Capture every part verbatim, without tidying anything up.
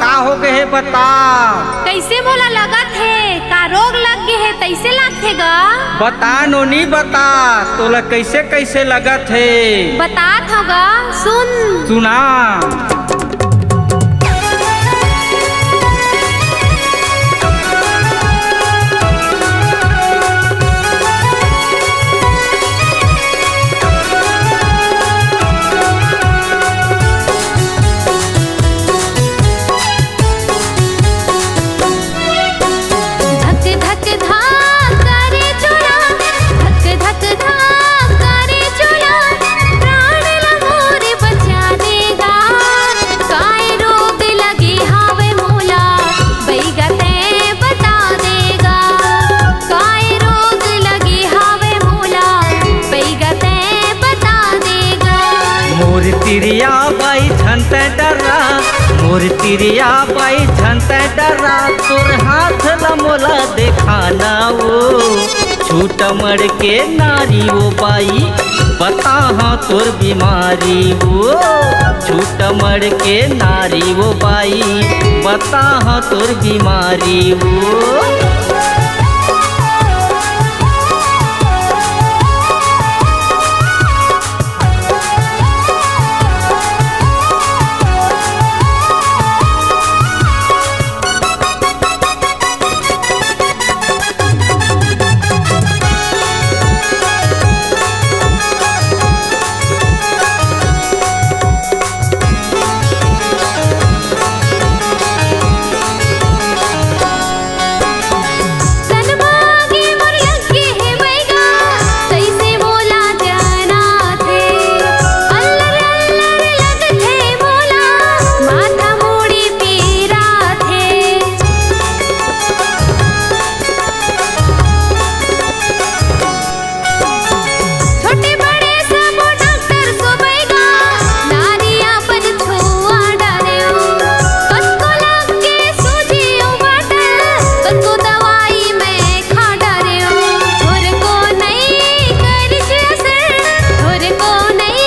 का हो गे हे बता? कइसे मोला लगत हे? का रोग लग गे हे, तइसे लागथे गा? बता नोनी बता, तोला कइसे कइसे लगत हे? बतात हव गा, सुन। सुना। धक धक धाक करे चोला, धक धक धाक करे चोला, प्राण ला मोर बचा देगा। काय रोग लगे हावे मोला, बइगा तैं बता देगा। काय रोग लगे हावे मोला, बइगा तैं बता देगा। मोर तिरिया बाई झन तैं डरा, मोर तिरिया बाई झन तैं डरा, तोर हाथ ला मोला देखा ना वो। छूट मड़ के नारी वो बाई, बता हाँ तोर बीमारी वो। छूट मड़ के नारी वो बाई, बता हाँ तोर बीमारी वो। छोटे बड़े सबो डॉक्टर सोबैगा, नारी अपन छुआ डारेव। कतको लग के सूजी अउ बाटल, कतको दवाई मैं खा डारेव। थोरको नइ करिस असर, थोरको नइ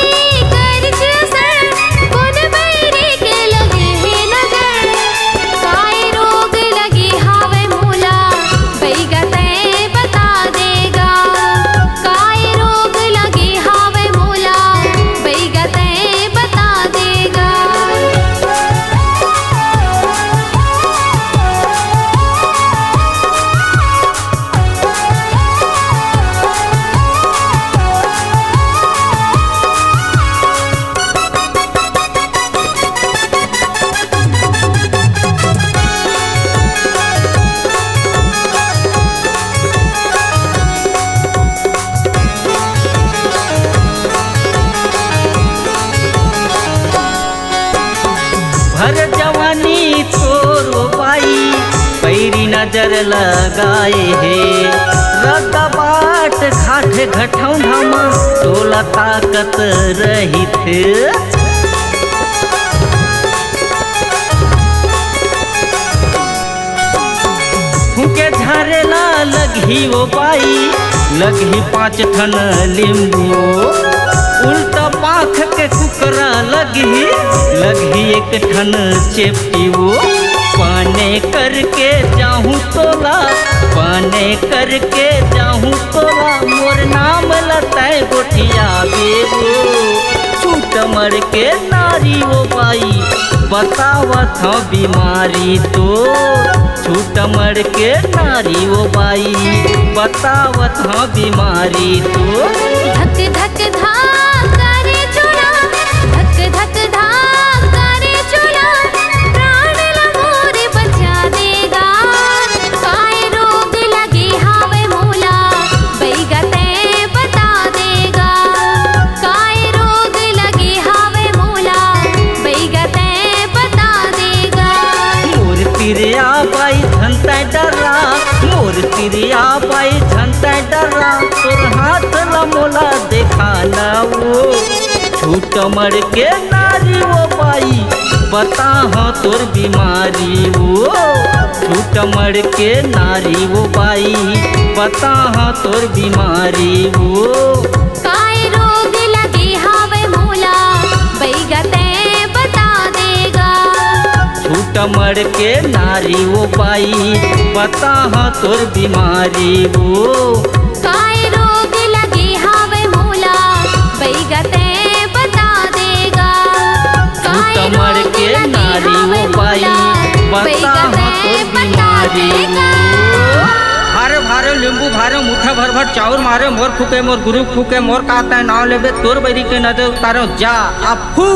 करिस असर, कोन बैरी के लगे हे नजर। काय रोग लगे हावय मोला, बइगा तैं बता देगा। काय रोग लगे हावय मोला, बइगा तैं बता देगा। भर जवानी तोरो बाई, पैरी नजर लगाए हे। रद्दा बाट घाट घटौंधा म तोला ताकत रहिथे। फूके झारे ला लगही वो बाई, लगही पाँच ठन लींबू। उल्टा पाख के कुकरा लगही, लगही एक ठन चेपटी वो। पाने करके जाहूँ तोला, पाने करके जाहूँ तोला, मोर नाम ल तैं गोठिया देबो। छूट मड़ के नारी वो बाई, बतावत हँव बीमारी तोर। छूट मड़ के नारी वो बाई, बतावत हँव बीमारी तोर। धक धक धाक करे चोला, धक धक धाक करे चोला, प्राण ला मोर बचा देगा। काय रोग लगे हावय मोला, बइगा तैं बता देगा। काय रोग लगे हावय मोला, बइगा तैं बता देगा। मोर तिरिया बाई झन तैं डरा, मोर तिरिया बाई झन तैं डरा, तोर हाथ ला मोला देखा ना वो। छूट मड़ के नारी वो बाई, बता हँव तोर बीमारी वो। छूट मड़ के नारी वो बाई, बता हँव तोर बीमारी वो। काय रोग लगे हावय मोला, बइगा तैं बता देगा। छूट कमर के नारी वो बाई, बता हाँ तोर बीमारी वो। काय रोग लगे हावे मोला, बइगा तैं बता देगा। काय कमर रोग के लगे नारी हावे वो बाई, मोला, बता बइगा हाँ तैं तोर बता बीमारी देगा। वो। भारे भारे लींबू, भारे मुट्ठा भर भर चाउर मारे, मोर फूके मोर गुरु फूके, मोर का तैं नाव लेबे, तोर बैरी के नजर उतारो जा। अफू।